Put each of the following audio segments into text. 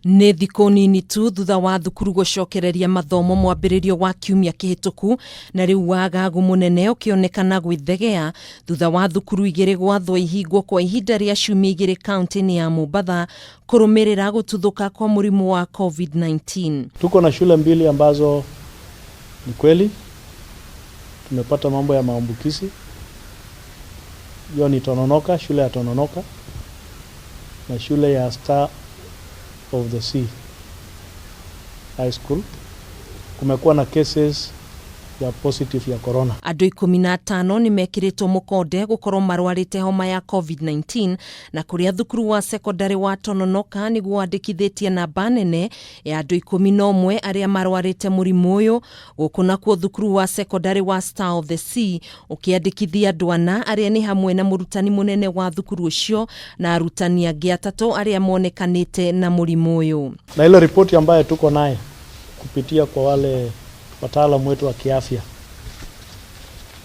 Nĩ thikũ nini tu thutha wa thukuru gũcokereria mathomo mwambĩrĩrio wa kiumia kĩhĩtũku, na rĩu wagagu mũnene ũkĩonekana gwĩthegea thutha wa thukuru igĩrĩ gwathwo ihingwo kwa ihinda rĩa ciumia igĩrĩ kaunti-inĩ ya Mombatha kũrũmĩrĩra gũtuthũka kwa mũrimũ wa COVID-19. Tuko na shule mbili ambazo ni kweli tumepata mambo ya maambukizi. Hiyo ni Tononoka, shule ya Tononoka na shule ya Star of the Sea High School. Kumekuwa na cases ya positive ya corona. Andũ 15 nĩ mekĩrĩtwo mũkonde gũkorwo marwarĩte homa ya COVID-19, na kũrĩa thukuru wa sekondarĩ wa Tononoka nĩguo wandĩkithĩtie namba nene ya andũ 11 arĩa marwarĩte mũrimũ ũyũ. Gũkũ nakuo thukuru wa sekondarĩ wa Star of the Sea ũkĩandĩkithia andũ ana, arĩa nĩ hamwe na mũrutani mũnene wa thukuru ũcio na arutani angĩ atatũ arĩa monekanĩte na mũrimũ ũyũ. Na ile ripoti ambayo tuko naye kupitia kwa wale wataalamu wetu wa kiafya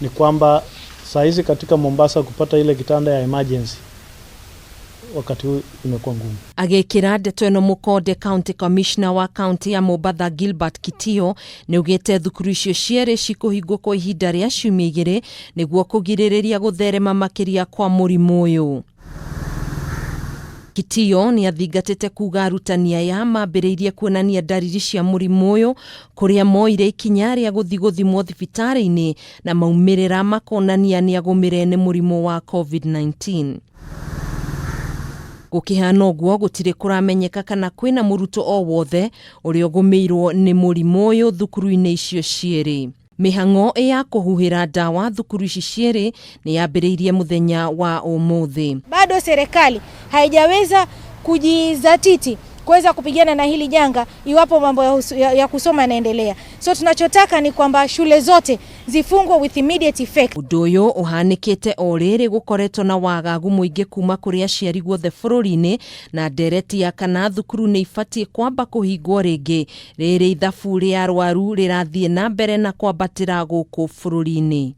ni kwamba saa hizi katika Mombasa kupata ile kitanda ya emergency wakati huu imekuwa ngumu. Agĩkĩra ndeto ĩno mũkonde, County Commissioner wa kaunti ya Mombatha Gilbert Kitio nĩ augĩte thukuru icio cierĩ cikũhingwo kwa ihinda rĩa ciumia 2 nĩguo kũgirĩrĩria gũtherema makĩria kwa mũrimũ ũyũ. Kitio nĩ athingatĩte kuga arutani aya mambĩrĩirie kuonania ndariri cia mũrimũ ũyũ, kũrĩa moire ikinya rĩa gũthiĩ gũthimwo thibitarĩ-inĩ na maumĩrĩra makonania nĩ agũmĩre nĩ mũrimũ wa COVID-19. Gũkĩhana ũguo, gũtirĩ kũramenyeka kana kwĩna mũrutwo o wothe ũrĩa ũgũmĩirwo nĩ mũrimũ ũyũ thukuru-inĩ icio cierĩ. Mĩhang'o ya kũhuhĩra ndawa thukuru ici cierĩ nĩ yambĩrĩirie mũthenya wa ũmũthĩ. Bado serikali haijaweza kujizatiti kuweza kupigana na hili janga iwapo mambo ya kusoma yanaendelea. So tunachotaka ni kwamba shule zote zifungwe with immediate effect. Ũndũ ũyũ ũhanĩkĩte o rĩrĩ gũkoretwo na wagagu mũingĩ kuma kũrĩ aciari guothe bũrũri-inĩ na ndereti ya kana thukuru nĩ ibatiĩ kwamba kũhingwo rĩngĩ rĩrĩ ithabu rĩa arwaru rĩrathiĩ na mbere na kwambatĩra gũkũ bũrũri-inĩ.